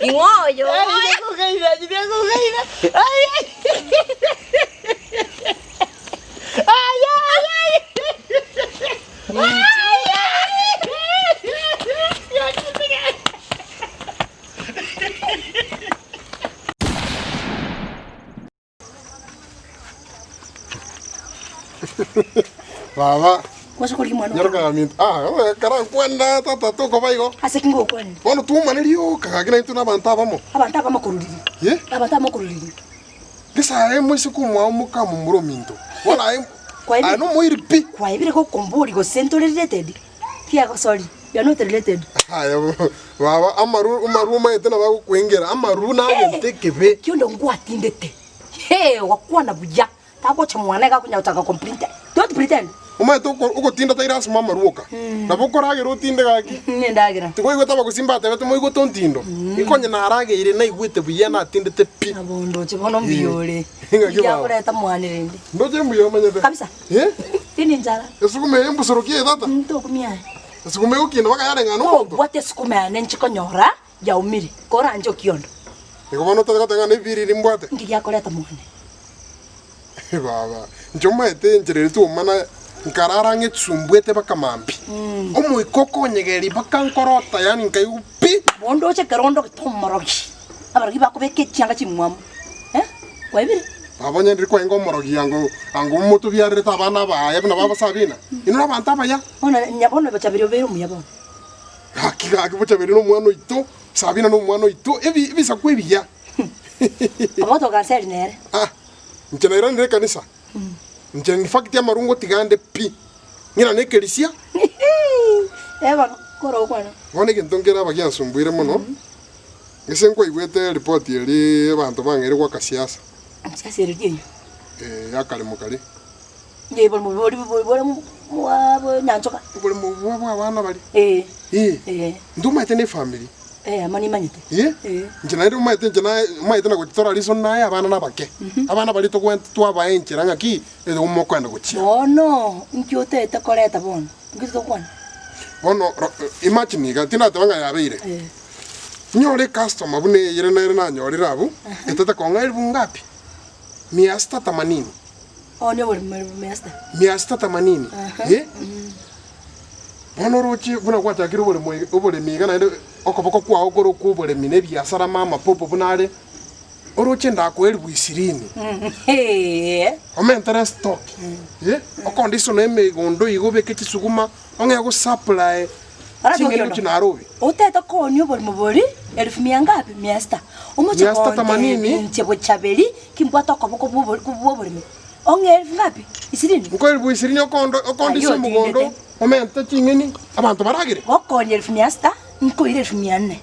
Ing'o oyo? Baba, Gose korigia omwana nyaroka otango. gaminto. Ah, oe, kara nkwana tata tokoba igo. Ase ki ngokwanire? Bono twomane rioka gaki naintwe na abanto abamo. Abanto abamo koruririe. Ye? Abanto abamo koruririe. Gese aye moiseke omwao mokamomura ominto. Bono aye Kwaebire- aye nomoiri pi. Kwaebire gokomboria gose ntore related? Tiago sorry, you are not related. Aye bo- baba amaru amaru omaete nabo agokwengera amaru nagente ekebe. Kiondo ngwatindete. Hee, ogokwana buya. Tagocha mwana iga akonya gochaka komprinta. Don't pretend. Omanyete oko- ogotinda tari lasima amaru oka. Nabo okoragera otinde gaki. Nendagera. Tikoigwete abagusii mbatebete moigwete ontindo. Inkonye narageire naigwete buya natindete pi. Nabo ndoche bono mbuya ore. Ng'aki baba. Ndiakoreta mwane rende. Ndoche mbuya omanyete. Kabisa. Eh? Tindi nchara. Esukuma eye mbusuro ki eye tata? Ntokumia aye. Esukuma egokina mpaka yareng'ana omonto. Tobwate esukuma yane nchikonyora yaumire. Koranche okiondo. Igo bono otari goteba ng'a nebiriri mbwate. Inki giakoreta mwane? Baba, inche omanyete enchera eria twomana nkarara ng'a etusumbuete mpaka mambia. Omoika okonyegeria mpaka nkorota yaani nkaigwa pi. Nabo ndoche ekero ndogete omorogi, abarogi bakobeka echianga chimwamu, eh, kwaebire? Baba onye ndiri kwaenga omorogi ango ango motobiarerete abana abaye buna baba Sabina. Inwe nabanto abaya. Bono nya bono bochaberi obeire omuya bono. Gaki gaki bochaberi nomwana oito, Sabina nomwana oito, ebi ebisaku ebiya. Omoto okanseri nere. Ah, inche nairanire ekanisa. Inche in fact amarungo tiga ande pi. Ng'ina nekerisia. Eh bono, kora okwana. Bono egento nkere aba giansumbuire mono, gese nkwaigwete ripoti eria abanto bang'eire goaka siasa. Siasa ere ki eyio? Eh, yakaremo kare. Inche oboremo bori bore bwa nyanchoka. Oboremo bwa bwa abana baria. Eh. Eh. Eh. Intwe omanyete ne efamiri. Eh, amo nimanyete. Eh? Eh. Inche naende omanyete inche naye omanyete na gochi tora reason naye abana nabake. Abana baria togwente twabae enchera ng'aki ere mokoenda gochia. Bono, inki otaete koreta bono? Inki totokwana? Bono ro imagine iga, tindateba ng'a yabeire. Eh. Nyore ecustomer buna eyere nere nanyorire abwo, etete kong'a elfu ngapi? Mia sita themanini. One oborimo elfu mia sita. Mia sita themanini. Eh? Bono oroche buna gwachakire oboremo iga oboremi iga naende okoboko kwao kore okwa oboremi na ebiasara mama popo buna are, oroche ndakoe elfu ishirini. Omentere estock, eh, okonde iso na emegondo iga obeke chisuguma, ong'e gosupply ching'eni gochia Nairobi. Otete koonia oborimo boria elfu mia ngapi? Mia sita. Omochie Mia sita themanini. kontebi inche bochaberi ki mbwate okoboko bw'obo- bw'oborimo. Ong'e elfu ngapi? Isirini. Nkoe elfu ishirini okondo okonde Ayio ase omogondo, otindete. omente ching'eni, abanto baragere. Gokonia elfu mia sita, nkoire elfu mia nne.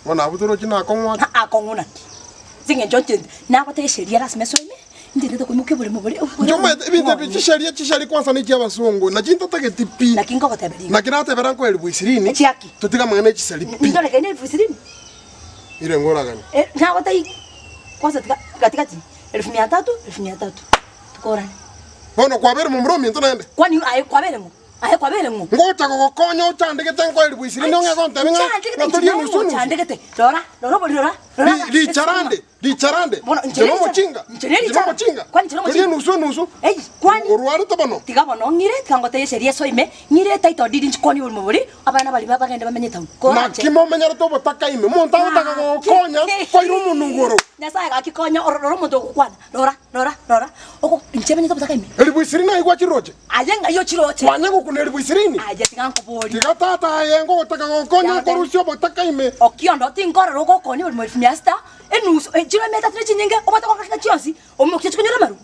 Bono abwo torochi nakong'u ake. Aa akong'u naki? Ase eng'encho inche nagoteba esheria lasima esoe ime, inche ntete koimokia oboremo boria Inche omanyete ebinto ebi chisheria chisheria kwanza ne chi'abasongo, nachi ntatageti pi. Naki nkogotebia rigo. Naki natebera nkoe elfu ishirini, Echiaki. totige amang'ana echiseri pi. Ntorekaine elfu ishirini. Ire ngoragane. Eh, nagotebia kwanza tiga gatigati elfu mia tatu, elfu mia tatu, tokorane. Bono kwabeire momura ominto naende. Kwani aye kwabeire ng'o? Aye kwabeire ng'o? Ngocha gogokonya ochandegete nkoe elfu ishirini ong'e gontebia ng'a Nchandegete, ng'a torie inche enusu enusu. ochandegete. Rora, rora obori rora, rora Ri- Richarande, richarande. Bono, inche Inche ne richa- nomochinga. inche ne Inche richara. nomochinga. Kwani inche Torie nomochinga? enusu enusu. Ei, kwani? Orwarete bono. Tiga bono ng'ire, tiga ngotebie esheria esoe ime, ng'ire etitle deed nchikwanie oborimo boria, abana baria bagende bamenye etown. Koranche. Naki momenyerete obotaka ime, omonto agotaka gogokonya, kwaira omonugoro. Nyasaye gaki konya, oro rora omonto ogokwana, rora, rora, rora, oko inche menyete obotaka ime. Elifu isirini aye gwachiroche? Aye ng'ai ochiroche? Kwanya gokuna elifu isirini? Aye tiga nkoborie. Tiga tata aye ngogotaka gogokonya nkorusie obotaka ime. Okiondo tinkorora ogokonya oborimo elifu mia sita, enusu, chiro emia etato ne chinyinge, obwate gokoreka chionsi, omokia chikonyora amaru.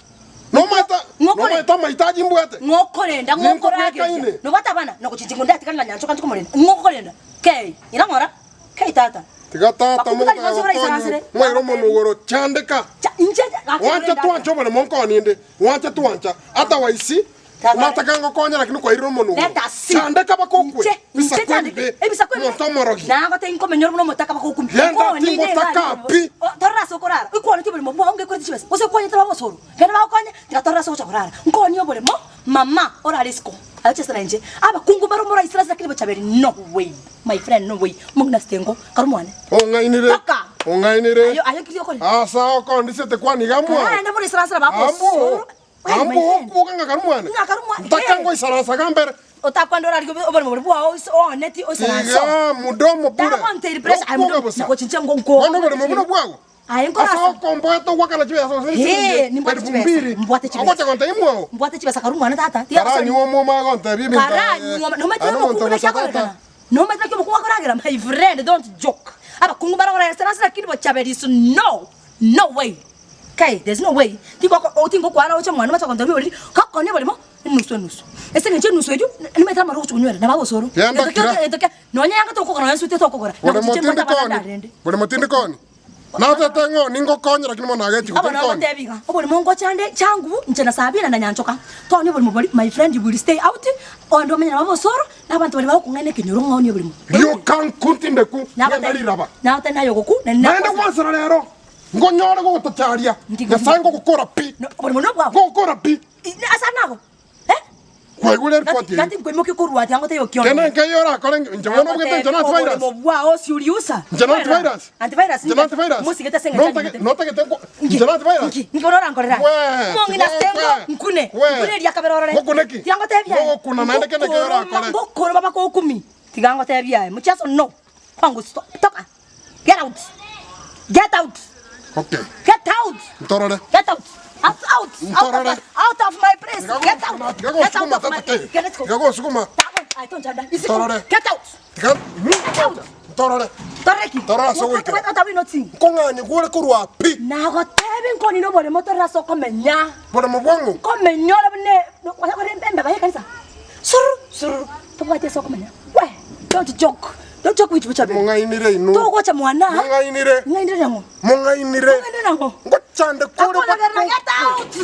Nomaete Ng'okore. nomaete amahitaji mbwate? Ng'okorenda, Ninkobwekaine. ng'okorageria. Nobwate abana, nogochinchi ng'onde atigare na nyanchoka nchikomorenda. Ng'okorenda. Kei, ira ng'ora. Kei tata. Tiga tata Bakumbuka mogotaka rionsi gokonya oraisaransere. mwaire omonugoro chandeka. Cha, inche, gaki Gwancha orenda twancha oboremo nkooni inde, gwancha twancha. Otherwise, Tata. nataka ngokonya lakini kwairire omonugoro. Let us see. Chandeka bakokwe. Inche, inche Ebisaku chandeke. ebibe. Ebisaku ebibe. Omonto omorogi. Nagote inkomenyora buna omotaka bagokumia. Genda Nkooni inde tingotaka egari. pi. O, torora ase okorara. Ikwaneti oboremo bwao ngekorete chibesa. Gose kwanyete babe osoro. Genda bagokonye, tiga torora ase ogocha korara. Nkooni oboremo, mama orare isiko. Aye chesa na inche. Abakungu mbare omoraisirase lakini bochaberi no way. My friend no way. Omong'ina sitengo kare omwane. Ong'ainire. Toka. Ong'ainire. Aye aye kiri okore. Asa okondisete kwani iga mwao. Kare naende boraisirasera Ambo. bagosoro. Hey, my Ambo friend. okuoga ng'a kare mwane. Ng'a kare mwane. Ntaka ngoisaransa iga mbere. Otakwenda orarigie oboremo boria bwao oise ooneti oisaranse oo. Iga mudomo bure. Tagonteri pressure aye Okuoga mudomo bosa. nagochi inche ngo nkoa. Bono oboremo buna bwago. Aye Ase nkorasa. okomboete ogwakana chibesa gose Ee, siringi nimbwate elfu chibesa, mbili. mbwate chibesa. Ogocha gontebia mwao. Mbwate chibesa karue mwane tata, tiga gosori. Karanywe omwoma agontebia ebinto Karanywe, nomanyete Aye nomonto omokungu naki ogocha akorekana? tata. Nomanyete naki omokungu akoragera? My friend, don't joke. Abakungu bare korera ase lakini bochaberisu no, no way. Kai, there's no way. Tingoko tingokwana oche mwane omache gontebia oriri, gokonia oboremo, enusu enusu. Ase eng'encho enusu eyio, nimanyete amare ogochi konywera, nabo agosoro. Genda Gento kira. kia gento kia, nonya yanga tokogora nonya esuti tokogora, Bore nagochicha mbwate motindi abana koni. ndarende. Bore motindi koni. Natete ng'o ningokonye lakini bono nagechi Abo gotindi koni. nagotebia iga, oborimo ngochande changu inche na Sabina na Nyanchoka, toonie oborimo boria, my friend you will stay out, onde omenye nabo obosoro, na abanto baria bagokong'aina ekenyoro ng'oonie oborimo. Rioka nkuntindeku ng'ende riraba. Nagotebia naye ogoku, na Naende gwansera rero ngonyore gogotacharia, Nyasae ngogokora pi. Oborimo nobwao. Ngogokora pi. Ase nago. Eh? Kwaigure eripoti eyio? Gati nkoimokia korwa ati angotebi okiondo. Kende nkeiyo orakore inche bono obwete inche na antivirus. Oboremo bwao osiuriusa. Inche na antivirus. Antivirus. Inche na antivirus. Mosigete ase eng'encho Notage- anyete. Notagete nko inche na antivirus. Nki? Nki bono orankorera? Wee, Mong'ina tiga stengo okwe. nkune. Wee. Nkune eria kabere orore. Ngokune ki? Tiga ngotebie aye. Ngogokuna naende kende keiyo orakore. Ngokoroma baka okumi. Tiga ngotebie aye. Mchezo no. Kwangu stop. Toka. Get out. Get out. Okay. Get out. Ntorore. Get out. Out, out. Out of, Ntorore. my, out of my place. Get out. Tiga Get out gosukuma of my tata ke. Get, let's go. Tiga gosukuma. I don't understand. Is it Ntorore. Get out. Tiga. Get out. Ntorore. Toreki. Torora ase What, goikera. what, what are we not seeing? Nkong'anya gwore korwa pi. Nagotebi nkoni noboremo torora ase okomenya. Boremo bwang'o. Komenya ore bune ore embeba y'ekanisa. Sururu, sururu. Tobwati ase okomenya. We, don't joke. Don't joke with Buchabe. Mong'ainire inwe. Togocha mwana. Mong'ainire. Ng'ainire nang'o? Mong'ainire. Ng'ainire nang'o? Ngochande kore Akoragerera get out.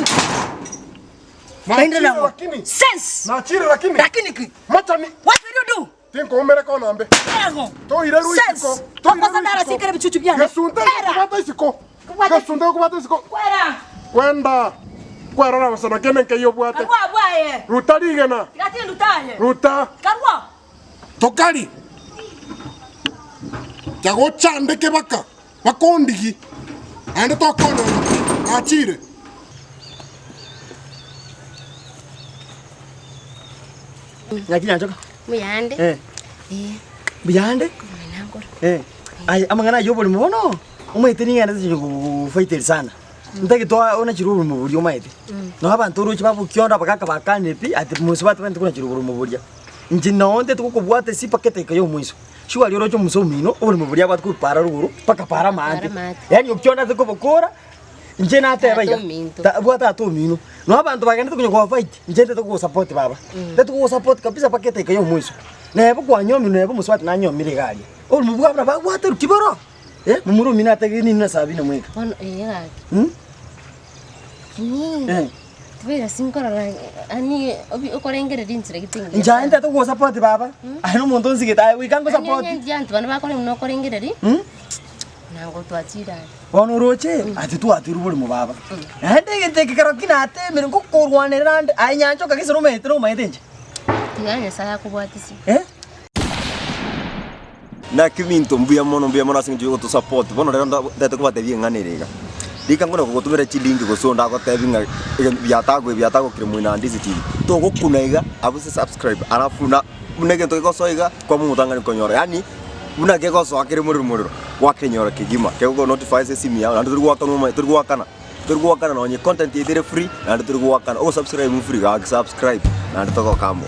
Ng'ainire Nachire nang'o? lakini. Sense. Nachire lakini. Lakini ki? Machani. What will you do? Tinkoumera kona mbe. Nang'o? Toire ruisiko. Sense. Okosa ndara sikere bichuchu biane. Gesunte Kwera. kubata isiko. Kubata- Gesunte kubata isiko. Kwera. Kwenda. Kwerora gose kende nkeiyo obwate. Karua bwaye. Ruta rigena. Tigatindu taye. Ruta. Karua. Tokari. Chagochandeke baka. Bakondigi. Naende tokonyora pi. Nachire. Naki nyanchoka? Mbuyande. Eh. Eh. Mbuyande? Nankoro. Eh. Aye amang'ana ayio oborimo bono, omanyete ning'ende ase gofaiteri sana. Ntagete onachire oborimo boria omanyete. Nabo abanto oroche babokionda abagaka bakanire pi, ati mosubati banyete konachera oborimo boria. Inche noo ntete gokobwata ase mpaka edageka ya omwisho. Surely oroche omusa omino, oborimo boria abwate korwa para rogoro mpaka para amaate. Para amaate. Yaani okionda ase kobokora, inche nateba Tata iga, ominto. ta bwata tata omino. Nabo abanto bagendete konya kobafight, inche ntete kogosupport baba. Ntete kogosupport kabisa mpaka edageka ya omwisho. Neba kwanyomirwe neba omosubati nanyomire iga aria, oborimo bwabo nabo abwate kiboro, eh, momura omino atagete nini na sabini mweka. Bono ee gaki. Mh. Lakini Eh. tibera sinkorora yaani obi okorengereria inchera gete engiya Inche aye sana. ntete kogosupport baba, aye na omonto onsigete aye goika Yaani ngosupport. onye abanto bande bakore buna okorengereria, Mh. nango twachire are. Bono oroche, ati twatirwe borimo baba. Naende egento eke kero ki natemire ngokorwanerera ande, aye nyanchoka gese nomanyete nomanyete inche. Tiga Nyasaye akobwatisie. Eh. Naki ebinto mbuya mono mbuya mono ase eng'encho yogotosupport. Bono rero nda ntagete kobatebia eng'ana ere iga, rika nkona kogotomera chilink gose onde agotebi ng'a egento biatagwe biatagokire moino ande ase TV, togokuna iga abwo ase subscribe alafu na buna egento kegosoa iga kwaba omotang'ani konyora yaani buna kegosoa kere morero morero gwakenyora kegima kegogo notify ase esimi yago naende tori goakanwa omanye tori goakana tori goakana nonye content yaito ere free naende tori goakana ogosubscribe free gaki subscribe naende togoka amo.